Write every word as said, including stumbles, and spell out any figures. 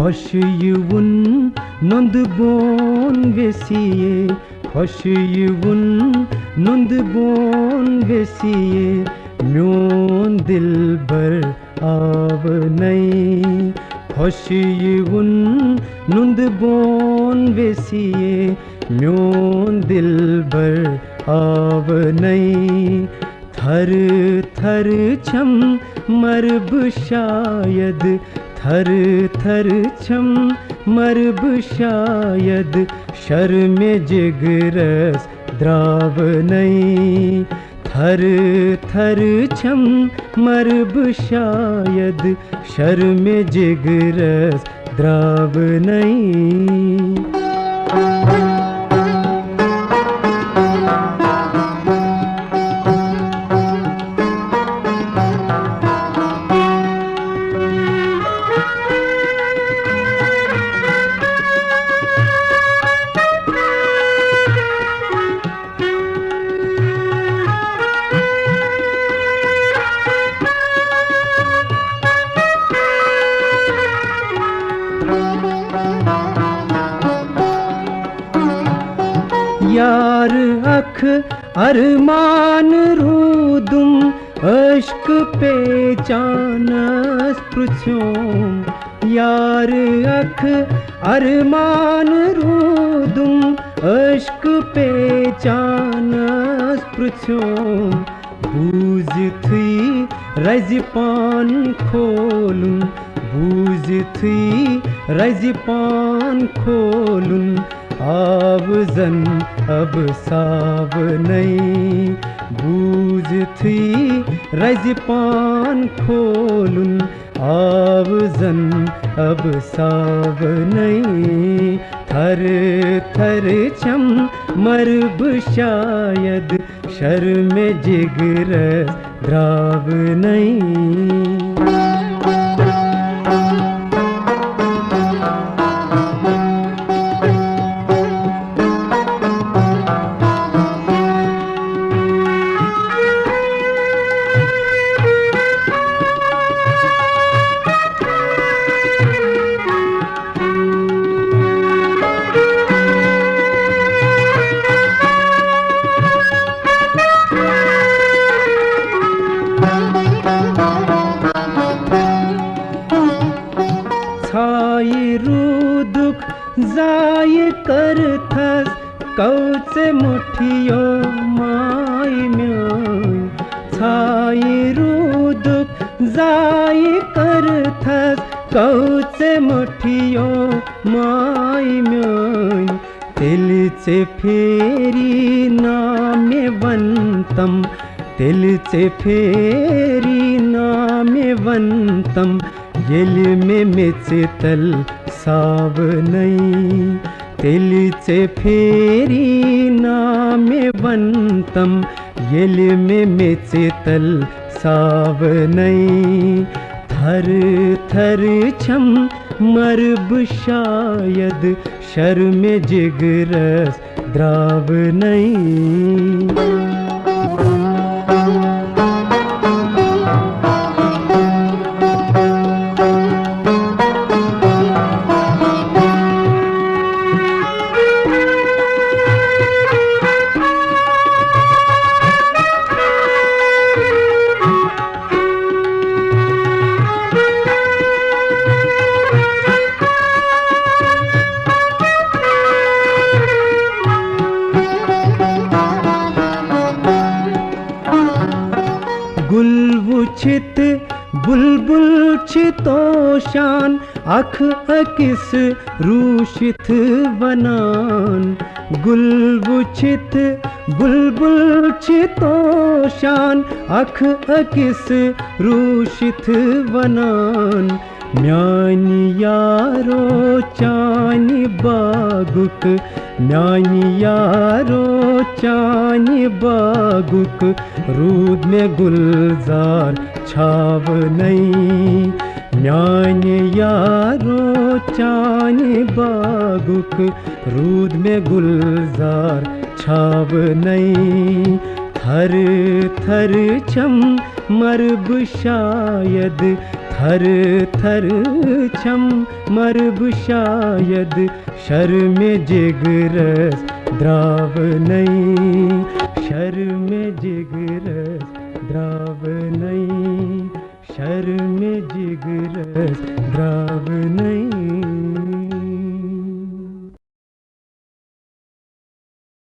خۄش یِوُن نُنٛدٕ بون ویسیے، خۄش یِوُن نُنٛدٕ بون ویسیے، میون دِلبر آو نَے۔ خۄش یِوُن نُنٛدٕ بون ویسیے، میون دِلبر آو نَے۔ تھر تھر چھم مر بہٕ شاید، تھر تھر چھم مر بہٕ شاید، شرمہِ جگرس درٛاو نَے۔ تھر تھر چھم مر بہٕ شاید، شرمہِ جگرس درٛاو نَے۔ یار اکھ ارمان روٗدُم، عشق پیچانس پرٛژھیوم۔ یار اکھ ارمان روٗدُم، عشق پیچانس پرٛژھیوم۔ بوٗزِتھٕے رزِ پان کھولُن، بوٗزِتھٕے رزِ پان کھولُن، آو زن اب ساونَے۔ بوٗزِتھٕے رزِ پان کھولُن، آو زن اب ساونَے۔ تھر تھر چھم مر بہٕ شاید، شرمہِ جگرس درٛاو نَے۔ ژھایہِ روٗدُک ضایہِ کٔرتھس، کو ژےٚ مُٹھیو ماے میٲنۍ۔ ژھایہِ روٗدُک ضایہِ کٔرتھس، کو ژےٚ مُٹھیو ماے میٲنۍ۔ تیٚلہِ ژےٚ پھیری نا مےٚ ونتم، تیٚلہِ ژےٚ پھیری نا مےٚ ونتم، ییٚلہِ مےٚ میٚژِ تل ساونَے۔ تیٚلہِ ژےٚ پھیری نا مےٚ ونتم، ییٚلہِ مےٚ میٚژِ تل ساونَے۔ تھر تھر چھم مر بہٕ شاید، شرمہِ جگرس درٛاو نَے۔ گُل وُچھِتھ بُلبُل چھِ توشان، اکھ أکِس روٗشِتھ ونان۔ گُل وُچھِتھ بُلبُل چھِ توشان، اکھ أکِس روٗشِتھ ونان۔ میانہِ یارو چانہِ باغُک، میانہِ یارو چانہِ باغُک، روٗد مےٚ گُلزار چھاونَے۔ میانہِ یارو چانہِ باغُک، روٗد مےٚ گُلزار چھاونَے۔ تھر تھر چھم مر بہٕ شاید، تھر تھر چھم مر بہٕ شاید، شرمہِ جگرس درٛاو نَے، شرمہِ جگرس درٛاو نَے، شرمہِ جگرس درٛاو نَے۔